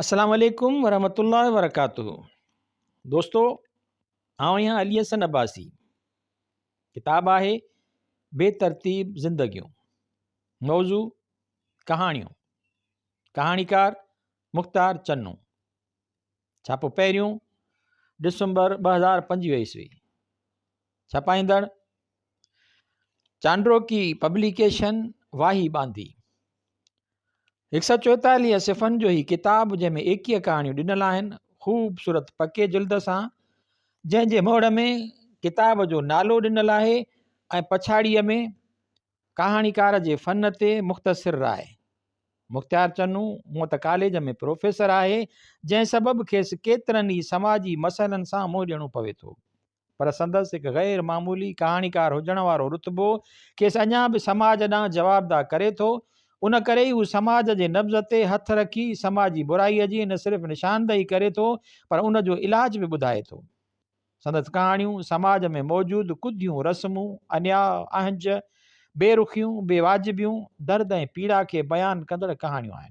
السلام عليڪم ورحمة الله وبرڪاته دوستو آئون آهيان علي حسن عباسي ڪتاب آهي بي ترتيب زندگيون موضوع ڪهاڻيون ڪهاڻيڪار مختار چنو ڇاپو پهريون ڊسمبر 2025 عيسوي ڇپائيندڙ چانڊروڪي پبليڪيشن واهي ٻانڌي هڪ سئو چوئيتاليهه صفحن جو هي ڪتاب جنهن ۾ ايڪيهه ڪهاڻيون ڏنل آهن خوبصورت پڪي جلد سان جنهن جي موڙ ۾ ڪتاب جو نالو ڏنل آهي ۽ پڇاڙيء ۾ ڪهاڻيڪار جي فن تي مختصر راء. مختيار چنو هونء ته ڪاليج ۾ پروفيسر آهي جنهن سبب کيس ڪيترن ئي سماجي مسئلن سان منهن ڏيڻو پوي ٿو. پر سندس هڪ غير معمولي ڪهاڻيڪار هجڻ وارو رتبو کيس اڃا به سماج ڏانهن جوابده ڪري ٿو. ان ڪري ئي هو سماج جي نبض تي هٿ رکي سماجي برائيء جي نه صرف نشاندهي ڪري ٿو پر ان جو علاج به ٻڌائي ٿو. سندس ڪهاڻيون سماج ۾ موجود ڪڌيون رسمون، انياء، اهنج، بي رخيون، بي واجبيون، درد ۽ پيڙا کي بيان ڪندڙ ڪهاڻيون آهن.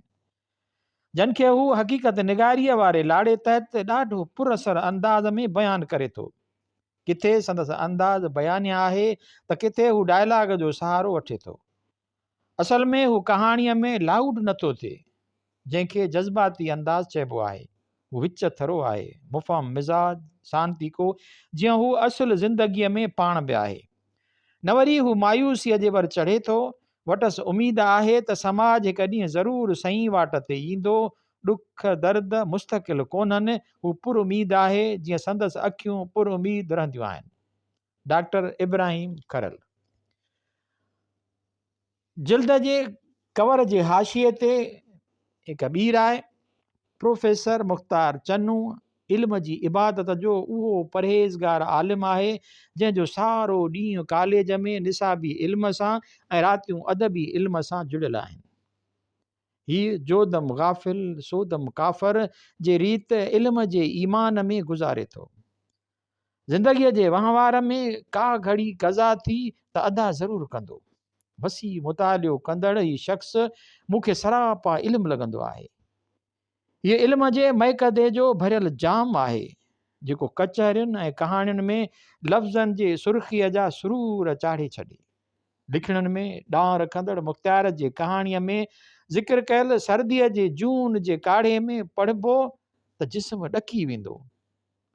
جن کي هو حقيقت نگاريء واري لاڙي تحت ڏاڍو پر اثر انداز ۾ بيان ڪري ٿو. ڪٿي سندس انداز بيانيه آهي ته ڪٿي هو ڊائلاگ جو سهارو وٺي ٿو. اصل ۾ هو ڪهاڻيء ۾ لائوڊ نٿو ٿئي، جنهن کي جذباتي انداز چئبو آهي. هو وچ ٿرو آهي، مفهم مزاج، سانتيڪو، جيئن هو اصل زندگيء ۾ پاڻ به آهي. نه وري هو مايوسيء جي ور چڙهي ٿو، وٽس اميد آهي ته سماج هڪ ڏينهن ضرور سئين واٽ تي ايندو، ڏک درد مستقل ڪونهن، هو پر اميد آهي، جيئن سندس اکيون پر اميد رهنديون آهن. ڊاڪٽر ابراهيم کرل. جلد جي ڪور جي حاشيي تي هڪ ٻي راء، پروفيسر مختار چنو علم جي عبادت جو اهو پرهيزگار عالم آهي، جنهن جو سارو ڏينهن ڪاليج ۾ نصابي علم سان ۽ راتيون ادبي علم سان جڙيل آهن. هي جو دم غافل سو دم ڪافر جي ريت علم جي ايمان ۾ گذاري ٿو. زندگيء جي وهنوار ۾ ڪا گهڙي قضا ٿي ته ادا ضرور ڪندو. وسيع مطالعو ڪندڙ هي شخص مون کي سراپا علم لڳندو آهي. هيء علم جي مئڪدي جو ڀريل جام آهي، جيڪو ڪچهرين ۽ ڪهاڻين ۾ لفظن جي سرخيء جا سرور چاڙهي ڇڏي. لکڻين ۾ ڏانء رکندڙ مختيار جي ڪهاڻيء ۾ ذڪر ڪيل سرديء جي جون جي ڪاڙهي ۾ پڙهبو ته جسم ڏڪي ويندو.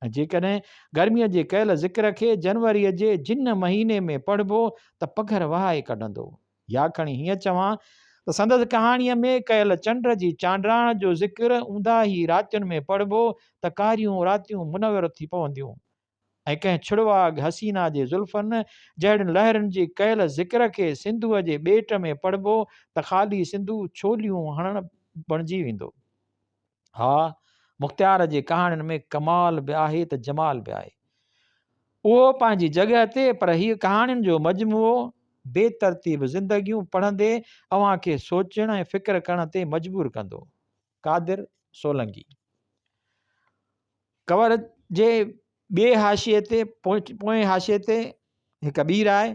۽ جيڪڏهن گرميء جي ڪيل ذڪر کي جنوريء جي جن مهيني ۾ پڙهبو ته پگهر وهائي ڪڍندو. يا کڻي هيئن چوان ته سندس ڪهاڻيء ۾ ڪيل چنڊ جي چانڊاڻ جو ذڪر اونداهي راتين ۾ پڙهبو ته ڪاريون راتيون منور ٿي پونديون ۽ ڪنهن ڇڙواڳ حسينا جي زلفن جهڙين لهرن جي ڪيل ذڪر کي سنڌوء جي ٻيٽ ۾ پڙهبو ته خالي سنڌو ڇوليون هڻڻ بڻجي ويندو. ها، مختيار جي ڪهاڻين ۾ ڪمال به آهي ته جمال به آهي. اهو پنهنجي جڳهه تي پر هيء ڪهاڻين جو مجموعو بي ترتيب زندگيون پڙهندي اوهان کي سوچڻ ۽ فڪر ڪرڻ تي مجبور ڪندو. قادر سولنگي. ڪور جي ٻئي حاشيي تي پوئين حاشيي تي هڪ ٻي راء،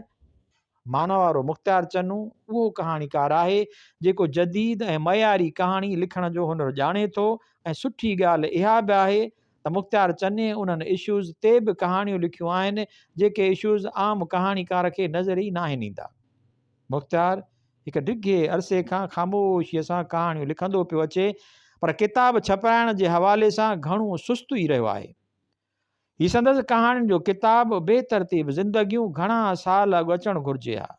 مانوارو مختيار چنو اهو ڪهاڻيڪار آهي جيڪو جديد ۽ معياري ڪهاڻي لکڻ جو هنر ڄاڻي ٿو ۽ سٺي ڳالهه اها به آهي ته مختيار چني انهن اشوز تي به ڪهاڻيون لکيون آهن جيڪي اشوز عام ڪهاڻيڪار کي نظر ئي ناهن ايندا. مختيار هڪ ڊگهي عرصي کان خاموشيء سان ڪهاڻيون لکندو پيو اچي پر ڪتاب ڇپرائڻ جي حوالي سان گهڻو سست ئي رهيو آهي. هي سندس ڪهاڻين جو ڪتاب بي ترتيب زندگيون گهڻا سال اڳ اچڻ گهرجي ها،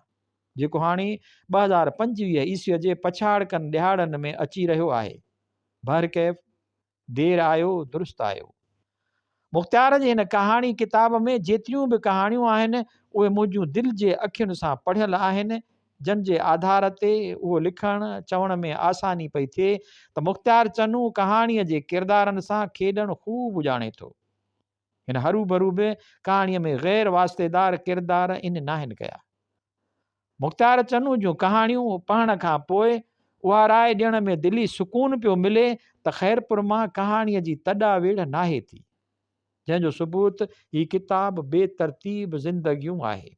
جيڪو هاڻي 2025 عيسويء جي پڇاڙڪن ڏهاڙن ۾ اچي رهيو آهي. بهرڪيف، دير آيو درست آيو. مختيار جي هن ڪهاڻي ڪتاب ۾ جيتريون به ڪهاڻيون آهن، اهي منهنجون دل جي اکين سان پڙهيل آهن، جن جي آڌار تي اهو لکڻ چوڻ ۾ آساني پئي ٿئي ته مختيار چنو ڪهاڻيء جي ڪردارن سان کيڏڻ خوب ڄاڻي ٿو. هن هروڀرو به ڪهاڻيء ۾ غير واسطيدار ڪردار ان ناهن ڪيا. مختيار چنو جون ڪهاڻيون پڙهڻ کان پوء اها راء ڏيڻ ۾ دلي سڪون پيو ملي ته خيرپور مان ڪهاڻيء جي تڏا ويڙهه ناهي ٿي، جنهن جو ثبوت هي ڪتاب بي ترتيب زندگيون آهي.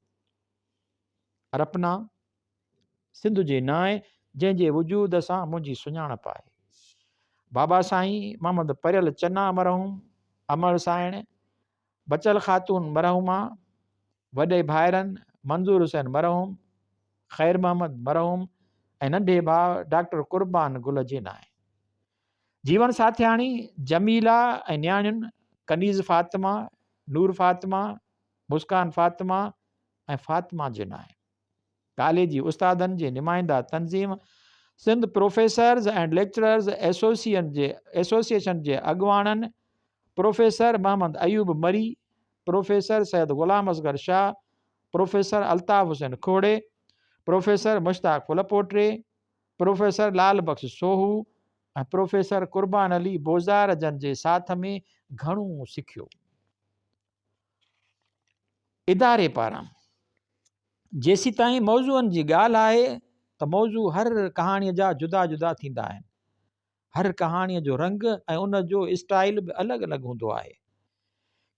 ارپنا، سنڌ جي نانء، جنهن جي وجود سان منهنجي سڃاڻپ آهي. بابا سائين محمد پريل چنا مرحوم، امڙ سائڻ، بچل خاتون مرحومه، وڏي ڀائرن منظور حسين مرحوم، خير محمد مرحوم ۽ ننڍي ڀاء ڊاڪٽر قربان گل جي نانء. جيون ساٿياڻي جميله ۽ نياڻين ڪنيز فاطمه، نور فاطمه، مسڪان فاطمه ۽ فاطمه جي نانء. ڪاليجي استادن جي نمائنده تنظيم Sindh professors and lecturers association جي اڳواڻن professor Muhammad Ayub Marri, professor Syed Ghulam Asghar Shah, professor Altaf Hussain Khuhro, professor Mushtaq Phulpote, professor Lal Bakhsh Soho ۽ professor Qurban Ali Bozdar جن جي ساٿ ۾ گهڻو سکيو. اداري پاران جيسيتائين موضوعن جي ڳالهه آهي ته موضوع هر ڪهاڻيء جا جدا جدا ٿيندا آهن. هر ڪهاڻيء جو رنگ ۽ ان جو اسٽائيل به الڳ الڳ هوندو آهي.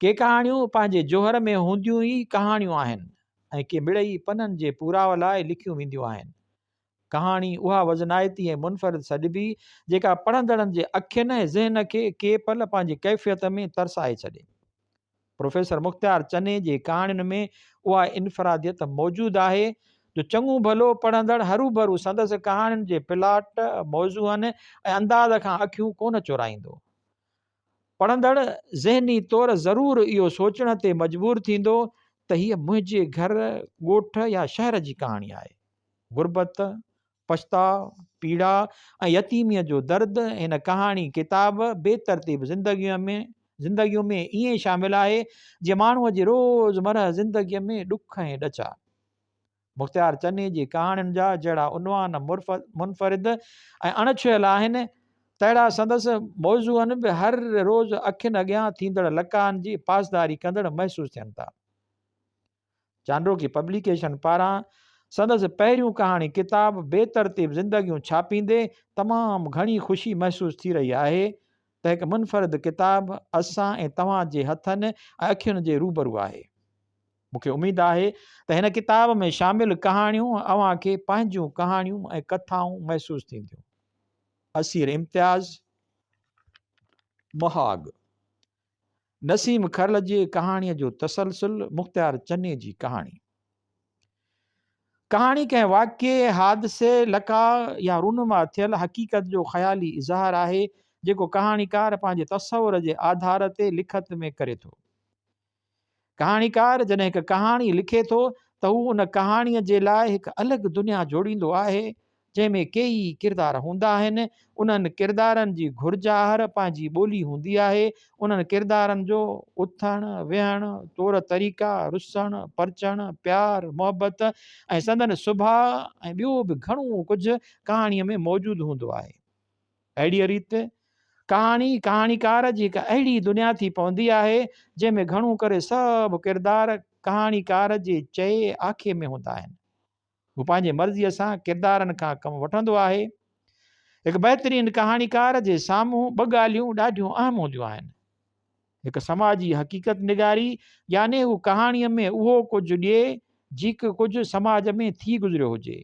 ڪي ڪهاڻيون پنهنجي جوهر ۾ هونديون ئي ڪهاڻيون آهن ۽ ڪي مڙئي پنن جي پورائو لاء لکيون وينديون آهن. ڪهاڻي اها وزنائتي ۽ منفرد سڏبي جيڪا پڙهندڙن جي اکين ۽ ذهن کي ڪي پل پنهنجي ڪيفيت ۾ ترسائي ڇڏي. پروفيسر مختيار چني جي ڪهاڻين ۾ اها انفراديت موجود آهي جو چڱو ڀلو پڙهندڙ هروڀرو سندس ڪهاڻين جي پلاٽ، موضوعن ۽ انداز کان اکيون ڪونه چورائيندو. پڙهندڙ ذهني طور ضرور اهو سوچڻ تي مجبور ٿيندو ته هيء منهنجي گهر، ڳوٺ يا شهر جي ڪهاڻي آهي. غربت، پڇتاء، پيڙا ۽ يتيميء جو درد هن ڪهاڻي ڪتاب بي ترتيب زندگيون ۾ زندگيون ۾ ائين شامل آهي جيئن ماڻهوء جي روز مرهه زندگيء ۾ ڏک ۽ ڏچا. مختيار چني جي ڪهاڻين جا جهڙا عنوان منفرد ۽ اڻ ڇهيل آهن تهڙا سندس موضوعن به هر روز اکين اڳيان ٿيندڙ لقائن جي پاسداري ڪندڙ محسوس ٿين ٿا. چانڊوڪي پبليڪيشن پاران سندس پهريون ڪهاڻي ڪتاب بي ترتيب زندگيون ڇاپيندي تمام گهڻي خوشي محسوس ٿي رهي آهي ته هڪ منفرد ڪتاب اسان ۽ توهان جي هٿن ۽ اکين جي روبرو آهي. مون کي اميد آهي ته هن ڪتاب ۾ شامل ڪهاڻيون اوهان کي پنهنجون ڪهاڻيون ۽ ڪٿائون محسوس ٿينديون. اسير امتياز، مهاڳ. نسيم کرل جي ڪهاڻيء جو تسلسل مختيار چني جي ڪهاڻي. ڪهاڻي ڪنهن واقعي، حادثي، لقاء يا رونما ٿيل حقيقت جو خيالي اظهار آهي، جيڪو ڪهاڻيڪار پنهنجي تصور جي آڌار تي لکت ۾ ڪري ٿو. ڪهاڻيڪار جڏهن هڪ ڪهاڻي لکي ٿو ته هو ان ڪهاڻيء جي لاء هڪ الڳ دنيا جوڙيندو آهي، جنهن ۾ ڪيئي ڪردار هوندا آهن، انهن ڪردارن جي گهرج آهر پنهنجي ٻولي هوندي آهي، انهن ڪردارن جو اٿڻ، ويهڻ، طور طريقا، رسڻ، پرچڻ، پيار، محبت ۽ سندن سڀاء ۽ ٻيو به گهڻو ڪجهه ڪهاڻيء ۾ موجود هوندو آهي. اهڙيء ريت ڪهاڻي ڪهاڻيڪار جي هڪ اهڙي دنيا ٿي پوندي آهي، جنهن ۾ گهڻو ڪري سڀ ڪردار ڪهاڻيڪار جي چئي آکي ۾ هوندا آهن. هو پنهنجي مرضيء سان ڪردارن کان ڪم وٺندو آهي. هڪ بهترين ڪهاڻيڪار جي سامهون ٻه ڳالهيون ڏاڍيون اهم هونديون آهن. هڪ سماجي حقيقت نگاري يعني هو ڪهاڻيء ۾ اهو ڪجهه ڏئي جيڪو ڪجهه سماج ۾ ٿي گذريو هجي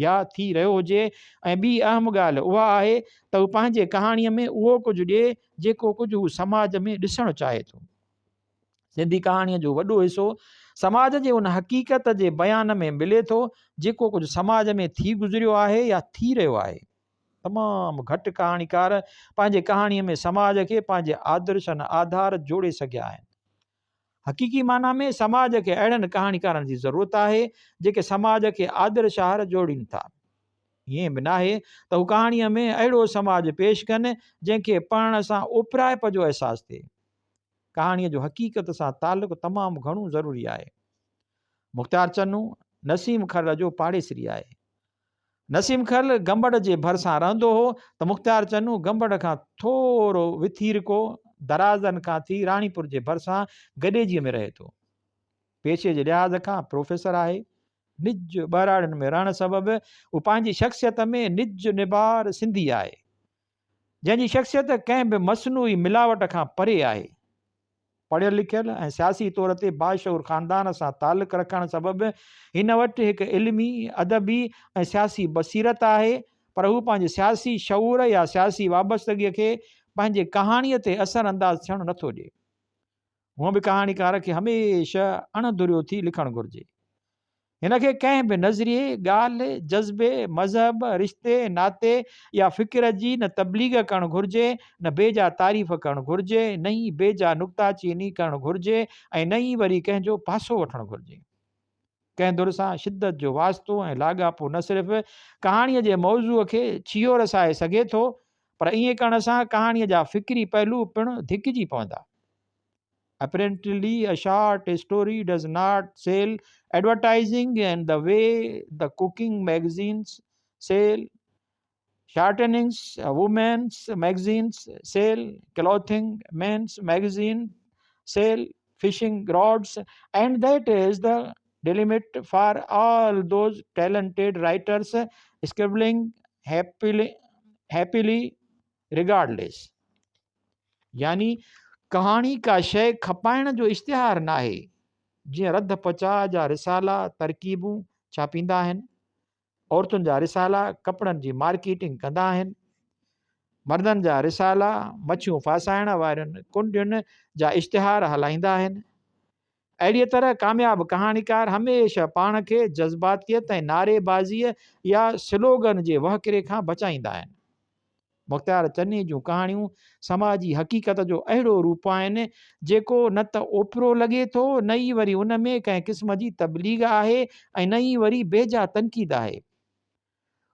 يا ٿي رهيو هجي ۽ ٻي اهم ڳالهه اها آهي ته هو پنهنجي ڪهاڻيء ۾ اهو ڪجهه ڏئي جيڪو ڪجهه هو سماج ۾ ڏسڻ چاهي ٿو. سنڌي ڪهاڻيء جو وڏو حصو سماج جي ان حقيقت جي بيان ۾ ملي ٿو جيڪو ڪجهه سماج ۾ ٿي گذريو آهي يا ٿي رهيو آهي. تمام گهٽ ڪهاڻيڪار پنهنجي ڪهاڻيء ۾ سماج کي پنهنجي آدرشن آڌار جوڙي سگهيا آهن. حقيقي معنيٰ ۾ سماج کي اهڙن ڪهاڻيڪارن جي ضرورت آهي، جيڪي سماج کي آدرش آهر جوڙين ٿا. ائين به ناهي ته هو ڪهاڻيء ۾ اهڙو سماج پيش ڪن، جنهن کي پڙهڻ سان اوپرائپ جو احساس ٿئي. ڪهاڻيء جو حقيقت سان تعلق تمام گهڻو ضروري آهي. مختيار چنو، نسيم کرل جو پاڙيسري آهي. نسيم کرل گمبٽ جي ڀرسان رهندو هو ته مختيار چنو گمبٽ کان ٿورو وٿيرڪو درازن کان ٿي راڻيپور جي ڀرسان گڏيجيء ۾ رهي ٿو. پيشي جي لحاظ کان پروفيسر آهي. نج ٻهراڙين ۾ رهڻ سبب هو پنهنجي شخصيت ۾ نج نبار سنڌي آهي. جنهن جي شخصيت ڪنهن به مصنوعي ملاوٽ کان پري آهي. پڙهيل لکيل ۽ سياسي طور تي باشعور خاندان سان تعلق رکڻ سبب هن وٽ هڪ علمي، ادبي ۽ سياسي بصيرت آهي، پر هو پنهنجي سياسي شعور يا سياسي وابستگيء کي پنهنجي ڪهاڻيء تي اثر انداز ٿيڻ نٿو ڏئي. هونء به ڪهاڻيڪار کي هميشه اڻ ڌريو ٿي لکڻ گهرجي. هن کي ڪنهن به نظريي، ڳالهه، جذبي، مذهب، رشتي، ناتي يا فڪر جي نه تبليغ ڪرڻ گهرجي، نه بيجا تعريف ڪرڻ گهرجي، نه ئي بيجا نقطه چيني ڪرڻ گهرجي ۽ نه ئي وري ڪنهن جو پاسو وٺڻ گهرجي. ڪنهن ڌر سان شدت جو واسطو ۽ لاڳاپو نه صرف ڪهاڻيء جي موضوع کي ڇيهو رسائي سگهي ٿو، پر ائين ڪرڻ سان ڪهاڻيء جا فڪري پهلو پڻ ڌڪجي پوندا. Apparently a short story does not sell advertising in the way the cooking magazines sell shortenings, women's magazines sell clothing, men's magazine sell fishing rods and that is the dilemma for all those talented writers scribbling happily, happily regardless. يعني ڪهاڻي ڪا شيء کپائڻ جو اشتهار ناهي، جيئن رڌ پچاء جا رسالا ترڪيبون ڇاپيندا آهن، عورتن جا رسالا ڪپڙن جي مارڪيٽنگ ڪندا آهن، مردن جا رسالا مڇيون ڦاسائڻ وارين ڪنڊين جا اشتهار هلائيندا آهن. اهڙيء طرح ڪامياب ڪهاڻيڪار هميشه پاڻ کي جذباتيت ۽ نعري بازيء يا سلوگن جي وهڪري کان بچائيندا آهن. مختيار چني جون ڪهاڻيون سماجي حقيقت جو اهڙو روپ آهن، جيڪو نه ته اوپرو لڳي ٿو، نه ئي وري ان ۾ ڪنهن قسم جي تبليغ آهي ۽ نه ئي وري بيجا تنقيد آهي.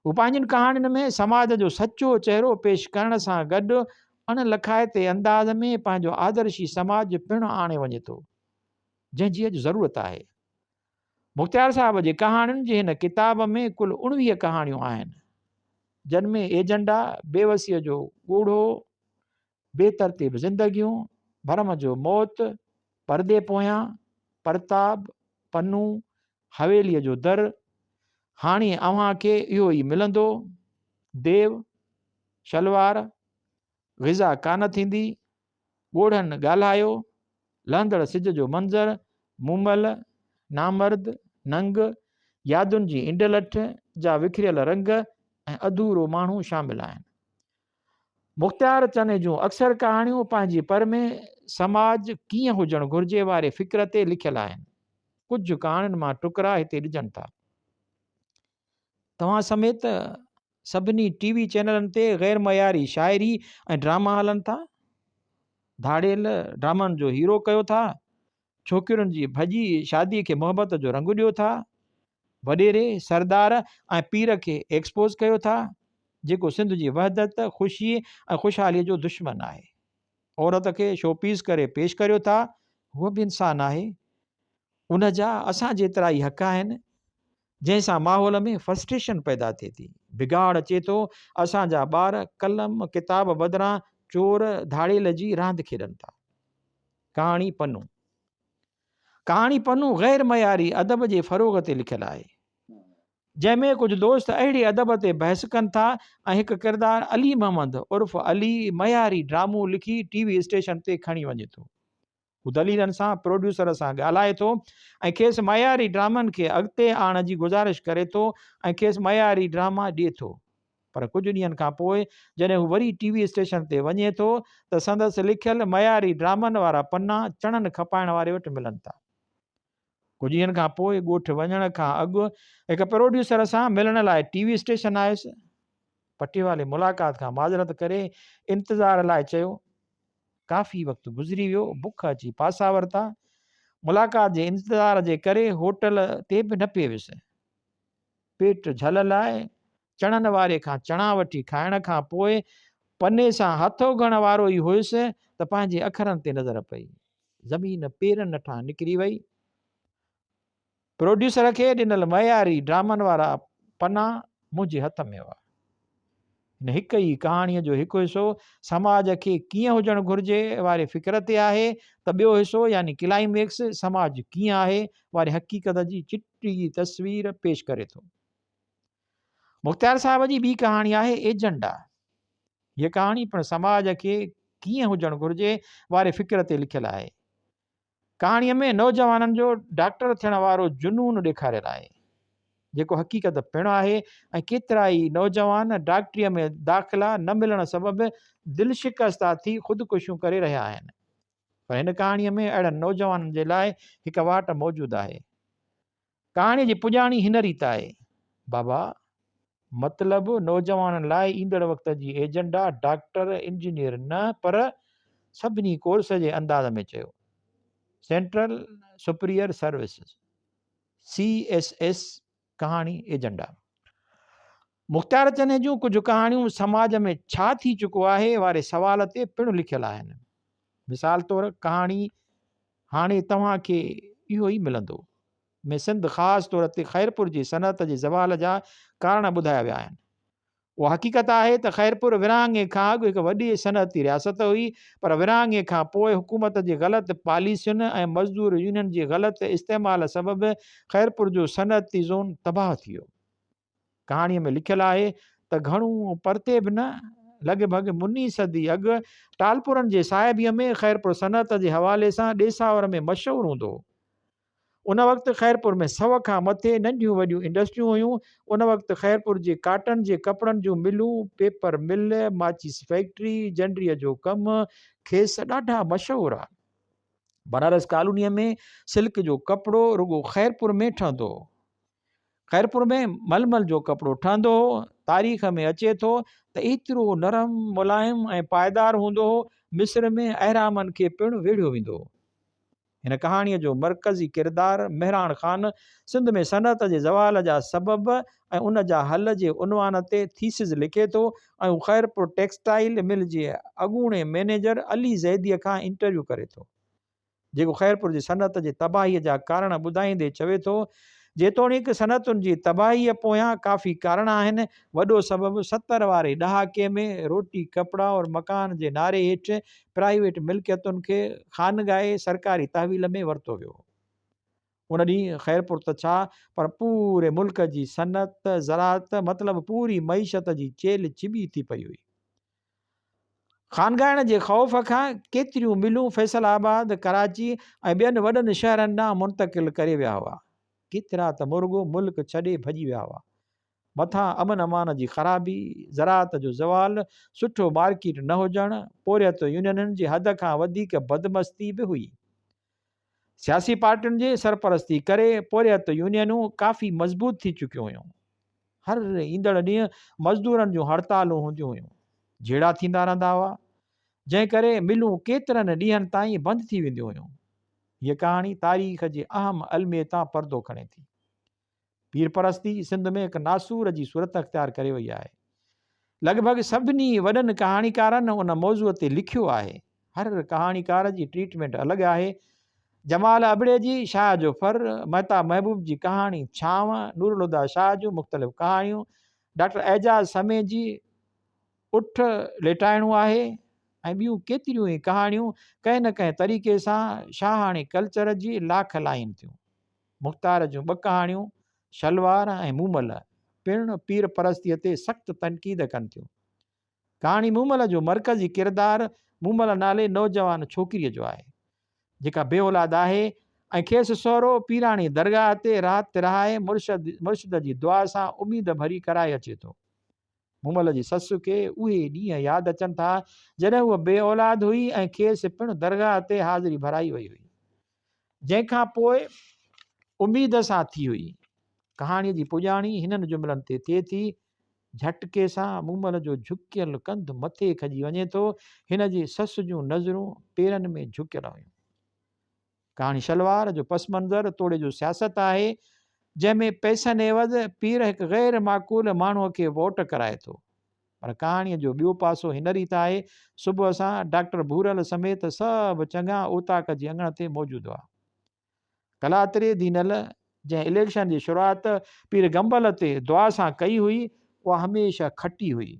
هو پنهنجين ڪهاڻين ۾ سماج جو سچو چهرو پيش ڪرڻ سان گڏ اڻ لکائتي انداز ۾ پنهنجو آدرشي سماج پڻ آڻي وڃي ٿو، جنهن جي اڄ ضرورت آهي. مختيار صاحب جي ڪهاڻين جي هن ڪتاب ۾ ڪل 19 ڪهاڻيون آهن، جن ۾ ايجنڊا، بيوسيء جو ڳوڙهو، بي ترتيب زندگيون، ڀرم جو موت، پردي پويان، پرتاب، پنو، حويليء جو در، هاڻي اوهان کي اهو ئي ملندو، ديو، شلوار، غذا ڪانه ٿيندي، ڳوڙهن ڳالهايو، لهندڙ سج جو منظر، مومل، نامرد، ننگ، يادن جي انڊلٺ جا وکريل رنگ ۽ اڌورو ماڻهو شامل آهن. مختيار چني جون اڪثر ڪهاڻيون پنهنجي پر ۾ سماج ڪيئن هجڻ گهرجي واري فڪر تي لکيل آهن. ڪجهه ڪهاڻين مان ٽڪرا هتي ڏجن ٿا. توهان سميت سڀني ٽي وي چينلن تي غير معياري شاعري ۽ ڊراما هلن ٿا. ڌاڙيل ڊرامن جو هيرو ڪيو ٿا. ڇوڪرين جي ڀڄي شادي کي محبت جو رنگ ڏيو ٿا. وڏيري، سردار ۽ پير کي ايڪسپوز ڪيو ٿا، جيڪو سنڌ جي وحدت، خوشي ۽ خوشحالي جو دشمن آهي. عورت کي شوپيس ڪري پيش ڪريو ٿا، هوء به انسان آهي، ان جا اسان جيترا ئي حق آهن، جنهن سان ماحول ۾ فرسٽريشن پيدا ٿئي ٿي، بگاڙ اچي ٿو، اسان جا ٻار قلم ڪتاب بدران چور ڌاڙيل جي راند کيڏن ٿا. ڪهاڻي پنو ڪهاڻي پنو غير معياري ادب جي فروغ تي لکيل آهي، جنهن ۾ ڪجهه دوست اهڙي ادب تي بحث ڪن ٿا ۽ هڪ ڪردار علي محمد عرف علي معياري ڊرامو لکي ٽي وي اسٽيشن تي کڻي وڃي ٿو. هو دليلن سان پروڊيوسر سان ڳالهائي ٿو ۽ کيس معياري ڊرامن کي اڳتي آڻڻ جي گذارش ڪري ٿو ۽ کيس معياري ڊراما ڏئي ٿو پر ڪجهه ڏينهن کان پوء جڏهن هو وري ٽي وي اسٽيشن تي وڃي ٿو ته سندس لکيل معياري ڊرامن وارا پنا چڻن کپائڻ واري وٽ ملن ٿا. ڪجهه ڏينهن کان پوء ڳوٺ وڃڻ کان اڳ هڪ پروڊيوسر سان ملڻ لاء ٽي وي اسٽيشن آيس. پٽيوالي ملاقات کان معذرت ڪري انتظار لاء چيو. ڪافي وقت گذري ويو، بک اچي پاسا ورتا. ملاقات جي انتظار جي ڪري هوٽل تي به نه پئي ويس. پيٽ جهل لاء چڻن واري کان چڻا وٺي کائڻ کان پوء پني سان هٿ اگهڻ وارو ئي هيس ته پنهنجي اکرن تي نظر پئي. زمين پيرن هٺان نڪري وئي. پروڊيوسر کي ڏنل معياري ڊرامن وارا پنا منهنجي هٿ ۾ هئا. هن هڪ ئي ڪهاڻيء جو هڪ حصو سماج کي ڪيئن هجڻ گهرجي واري فڪر تي آهي ته ٻيو حصو يعني ڪلائميڪس سماج ڪيئن آهي واري حقيقت جي چٽي تصوير پيش ڪري ٿو. مختيار صاحب جي ٻي ڪهاڻي آهي ايجنڊا. هيء ڪهاڻي پڻ سماج کي ڪيئن هجڻ گهرجي واري فڪر تي لکيل آهي. ڪهاڻيء ۾ نوجوانن جو ڊاڪٽر ٿيڻ وارو جنون ڏيکاريل آهي. جيڪو حقيقت پڻ آهي ۽ ڪيترائي نوجوان ڊاڪٽريء ۾ داخلا نه ملڻ سبب دل شڪسته ٿي خودڪشيون ڪري رهيا آهن. پر هن ڪهاڻيء ۾ اهڙن نوجوانن جي لاء هڪ واٽ موجود آهي. ڪهاڻيء جي پڄاڻي هن ريت آهي، بابا! مطلب نوجوانن لاء ايندڙ وقت جي ايجنڊا ڊاڪٽر، انجنيئر نه پر سڀني ڪورس جي انداز ۾ چيو. Central superior services, C S S, ڪهاڻي ايجنڊا. مختيار چني جون ڪجهه ڪهاڻيون سماج ۾ ڇا ٿي چڪو آهي واري سوال تي پڻ لکيل آهن. مثال طور ڪهاڻي هاڻي توهان کي اهو ئي ملندو ۾ سنڌ خاص طور تي خيرپور جي صنعت جي زوال جا ڪارڻ ٻڌايا ويا آهن. اها حقيقت آهي ته خيرپور ورهاڱي کان اڳ هڪ وڏي صنعتي رياست هئي پر ورهاڱي کان پوء حڪومت جي غلط پاليسين ۽ مزدور يونين جي غلط استعمال سبب خيرپور جو صنعتي زون تباهه ٿي ويو. ڪهاڻيء ۾ لکيل آهي ته گهڻو پرتي به نه، لڳ ڀڳ مني صدي اڳ ٽالپرن جي صاحبيء ۾ خيرپور صنعت جي حوالي سان ڏيساور ۾ مشهور هوندو هو. ان وقت خيرپور ۾ سئو کان مٿي ننڍيون وڏيون انڊسٽريون هيون. ان وقت خيرپور جي ڪاٽن جي ڪپڙن جون ملون، پيپر مل، ماچيس فيڪٽري، جنڊيء جو ڪم، کيس ڏاڍا مشهور ها. بنارس ڪالونيء ۾ سلڪ جو ڪپڙو رڳو خيرپور ۾ ٺهندو هو. خيرپور ۾ ململ جو ڪپڙو ٺهندو هو. تاريخ ۾ اچي ٿو ته ايترو نرم، ملائم ۽ پائيدار هوندو هو، مصر ۾ اهرامن کي پڻ ويڙهيو ويندو هو. هن ڪهاڻيء جو مرڪزي ڪردار مهراڻ خان سنڌ ۾ صنعت جي زوال جا سبب ۽ ان جا حل جي عنوان تي ٿيسز لکي ٿو ۽ هو خيرپور ٽيڪسٽائيل مل جي اڳوڻي مئنيجر علي زيديء کان انٽرويو ڪري ٿو جيڪو خيرپور جي صنعت جي تباهيء جا ڪارڻ ٻڌائيندي چوي ٿو جيتوڻيڪ صنعتن جي تباهيء پويان ڪافي ڪارڻ آهن، وڏو سبب 70 واري ڏهاڪي ۾ روٽي، ڪپڙا اور مڪان جي نعري هيٺ پرائيويٽ ملڪيتن کي خانگائي سرڪاري تحويل ۾ ورتو ويو هو. ان ڏينهن خيرپور ته ڇا پر پوري ملڪ جي صنعت، زراعت مطلب پوري معيشت جي چيلهه چٻي ٿي پئي هئي. خانگائڻ جي خوف کان ڪيتريون ملون فيصل آباد، ڪراچي ۽ ٻين وڏن شهرن ڏانهن منتقل ڪري ويا هئا. ڪيترا ته مرڳو ملڪ ڇڏي ڀڄي ويا هئا. مٿان امن امان جي خرابي، زراعت جو زوال، سٺو مارڪيٽ نه هجڻ، پورهيت يونينن جي حد کان وڌيڪ بدمستي به هئي. سياسي پارٽين جي سرپرستي ڪري پورهيت يونينون ڪافي مضبوط ٿي چڪيون هيون. هر ايندڙ ڏينهن مزدورن جون هڙتالون هونديون هيون. جهيڙا ٿيندا رهندا هئا، جنهن ڪري ملون ڪيترن ڏينهن تائين بند ٿي وينديون هيون. هيء ڪهاڻي تاريخ جي اهم الميي تان پردو کڻي ٿي. پير پرستي سنڌ ۾ هڪ ناسور جي صورت اختيار ڪري وئي آهي. لڳ ڀڳ سڀني وڏن ڪهاڻيڪارن ان موضوع تي لکيو آهي. هر ڪهاڻيڪار جي ٽريٽمينٽ الڳ آهي. جمال ابڙي جي شاهه جو ڦر، مهتاب محبوب جي ڪهاڻي ڇانو، نورالهديٰ شاهه جون مختلف ڪهاڻيون، ڊاڪٽر اعجاز سمي جي اٺ ليٽائڻو آهي ۽ ٻيون ڪيتريون ئي ڪهاڻيون ڪنهن نه ڪنهن طريقي سان شاهاڻي ڪلچر جي لاک لاهين ٿيون. مختار جون ٻه ڪهاڻيون شلوار ۽ مومل پڻ پير پرستيء تي سخت تنقيد ڪن ٿيون. ڪهاڻي مومل جو مرڪزي ڪردار مومل نالي نوجوان ڇوڪريء جو آهي، جيڪا بي اولاد آهي ۽ کيس سهرو پيراڻي درگاهه تي رات رهائي مرشد جي دعا سان اميد ڀري ڪرائي اچي ٿو. مومل جي سس کي اهي ڏينهن ياد اچن ٿا، جڏهن هوء بي اولاد هئي ۽ کيس پڻ درگاهه تي حاضري ڀرائي وئي هئي، جنهن کان پوء اميد سان ٿي هئي. ڪهاڻيء جي پڄاڻي هنن جملن تي ٿئي ٿي، جهٽڪي سان مومل جو جهڪيل ڪنڌ مٿي کڄي وڃي ٿو، هن جي سس جون نظرون پيرن ۾ جهڪيل هيون. ڪهاڻي شلوار جو پس منظر توڙي جو سياست آهي، جنهن ۾ پئسن عيوض پير هڪ غير معقول ماڻهوء کي ووٽ ڪرائي ٿو. پر ڪهاڻيء جو ٻيو پاسو هن ريت آهي، صبح سان ڊاڪٽر ڀورل سميت سڀ چڱا اوطاق جي اڱڻ تي موجود هئا. ڪلاتري دينل جنهن اليڪشن جي شروعات پير گنبل تي دعا سان ڪئي هئي، اها هميشه کٽي هئي.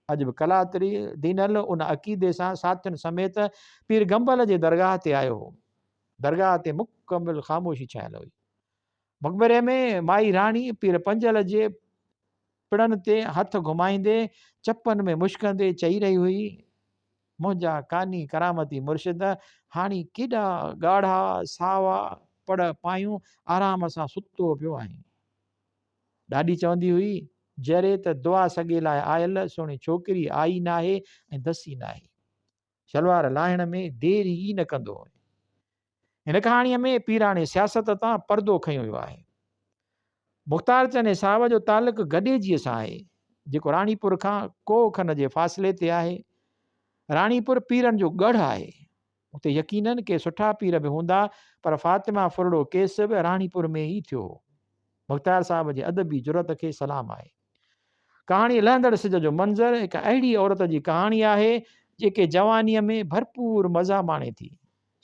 اڄ به ڪلاتري دينل ان عقيدي سان ساٿين سميت پير گنبل جي درگاهه تي آيو هو. درگاهه تي مڪمل خاموشي ڇانيل هئي. مقبري ۾ مائي راڻي پير پنجل جي پڙن تي هٿ گهمائيندي چپن ۾ مشڪندي چئي رهي هئي، منهنجا ڪاني ڪرامتي مرشد هاڻي ڪيڏا ڳاڙها ساوا پڙ پايون آرام سان ستو پيو آهين. ڏاڏي چوندي هئي، جري ته دعا سڳي لاء آيل سهڻي ڇوڪري آئي ناهي ۽ دسي ناهي. شلوار لاهڻ ۾ دير ئي نه ڪندو هو. هن ڪهاڻيء ۾ پيراڻي سياست تان پردو کنيو ويو آهي. مختار چني صاحب جو تعلق گڏيجيء سان آهي، جيڪو راڻيپور کان ڪوهه کن جي فاصلي تي آهي. راڻيپور پيرن جو ڳڙهه آهي. اتي يقينن ڪي سٺا پير به هوندا، پر فاطمه ڦرڙو ڪيس به راڻيپور ۾ ئي ٿيو هو. مختيار صاحب جي ادبي جرئت کي سلام آهي. ڪهاڻي لهندڙ سج جو منظر هڪ اهڙي عورت جي ڪهاڻي آهي، جيڪي جوانيء ۾ ڀرپور مزا ماڻي ٿي.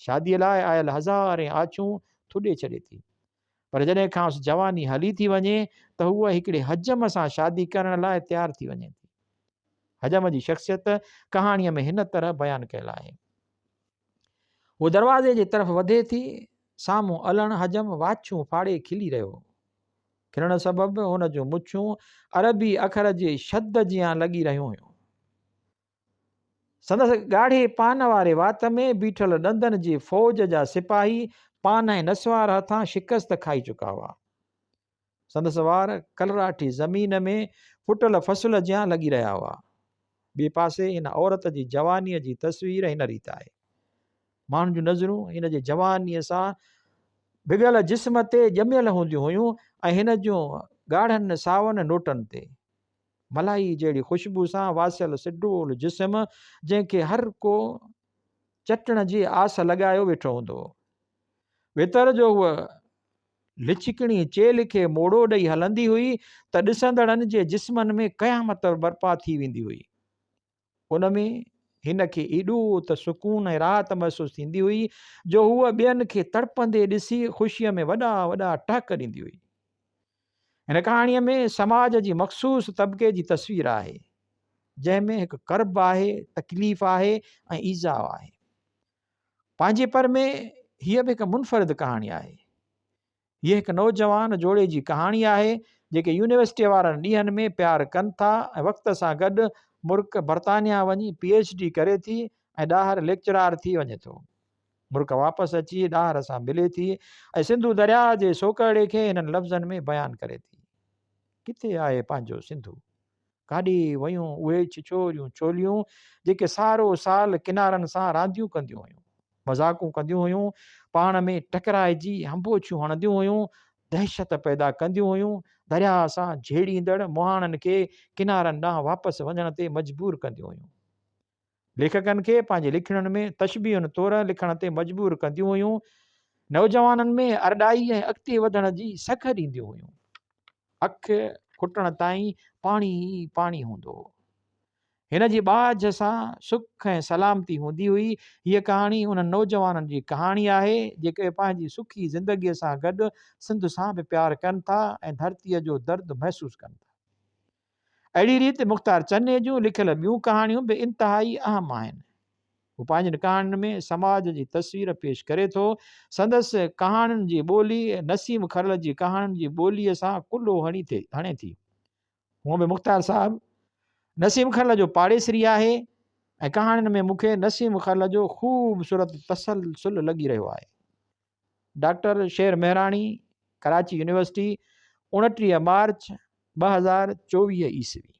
شاديء لاء آيل هزارين آڇون ٿڏي ڇڏي ٿي. پر جڏهن کانئس جواني هلي ٿي وڃي ته هوء هڪڙي حجم سان شادي ڪرڻ لاء تيار ٿي وڃي ٿي. حجم جي شخصيت ڪهاڻيء ۾ هن طرح بيان ڪيل آهي. هوء دروازي جي طرف وڌي ٿي، سامهون الڻ حجم واڇون ڦاڙي کلي رهيو هو. کلڻ سبب هن جون مڇون عربي اکر جي شد جيان لڳي رهيون هيون. سندس ڳاڙهي پان واري وات ۾ بيٺل ڏندن جي فوج جا سپاهي پان ۽ نسوار هٿان شڪست کائي چڪا هئا. سندس وار ڪلراٺي زمين ۾ ڦٽل فصل جيان لڳي رهيا هئا. ٻئي پاسي هن عورت جي جوانيء جي تصوير هن ريت آهي. ماڻهن جون نظرون هن جي جوانيء سان ڀڳل جسم تي ڄميل هونديون هيون ۽ هن جون ڳاڙهن ساون نوٽن تي. ملائي جهڙي خوشبو سان واسيل سڊول جسم جنهن کي هر ڪو چٽڻ جي آس لڳايو ويٺو هوندو هو. ويتر جو هوء لچڪڻي چيلهه کي موڙو ڏئي هلندي هئي ته ڏسندڙن جي جسمن ۾ قيامت برپا ٿي ويندي هئي. ان ۾ هن کي ايڏو ته سڪون ۽ راحت محسوس ٿيندي هئي جو هوء ٻين کي تڙپندي ڏسي خوشيء ۾ وڏا وڏا ٽهڪ ڏيندي هئي. هن ڪهاڻيء ۾ سماج جي مخصوص طبقي جي تصوير آهي، جنهن ۾ هڪ ڪرب آهي، تڪليف آهي ۽ ايذاء آهي. پنهنجي پر ۾ هيء به هڪ منفرد ڪهاڻي آهي. هيء هڪ نوجوان جوڙي جي ڪهاڻي آهي، جيڪي يونيورسٽيء وارن ڏينهن ۾ پيار ڪن ٿا ۽ وقت سان گڏ مرڪ برطانيا وڃي پي ايڇ ڊي ڪري ٿي ۽ ڏاهر ليڪچرار ٿي وڃي ٿو. مرڪ واپس اچي ڏاهر سان ملي ٿي ۽ سنڌو درياهه جي سوڪهڙي کي هنن لفظن ۾ بيان ڪري ٿي. ڪٿي آهي پنهنجو سنڌو؟ ڪاڏي ويون اهي ڇڇوريون ڇوليون جيڪي سارو سال ڪنارن سان رانديون ڪنديون هيون، مذاقون ڪنديون هيون، پاڻ ۾ ٽڪرائجي هنبوڇيون هڻنديون هيون، دهشت پيدا ڪنديون هيون، درياهه سان جهيڙيندڙ مهاڻن کي ڪنارن ڏانهن واپس وڃڻ تي مجبور ڪنديون هيون. ليکڪن کي پنهنجي لکڻين ۾ تشبيهن طور لکڻ تي مجبور ڪنديون هيون، نوجوانن ۾ ارڏائي ۽ اڳتي وڌڻ جي سگهه ڏينديون هيون. اک کٽڻ تائين پاڻي ئي پاڻي هوندو هو. هن جي ٻاجهه سان سک ۽ سلامتي هوندي هئي. هيء ڪهاڻي انهن نوجوانن جي ڪهاڻي آهي، جيڪي پنهنجي سکي زندگيء سان گڏ سنڌ سان به پيار ڪن ٿا ۽ ڌرتيء جو درد محسوس ڪن ٿا. اهڙي ريت مختار چني جون لکيل ٻيون ڪهاڻيون به انتهائي اهم آهن. هو پنهنجين ڪهاڻين ۾ سماج جي تصوير پيش ڪري ٿو. سندس ڪهاڻين جي ٻولي نسيم کرل جي ڪهاڻين جي ٻوليء سان ڪلهو هڻي ٿي. هونء به مختار صاحب نسيم کرل جو پاڙيسري آهي ۽ ڪهاڻين ۾ مون کي نسيم کرل جو خوبصورت تسلسل لڳي رهيو آهي. Doctor Sher Mehrani, Karachi university, 29 march 2024 عيسوي.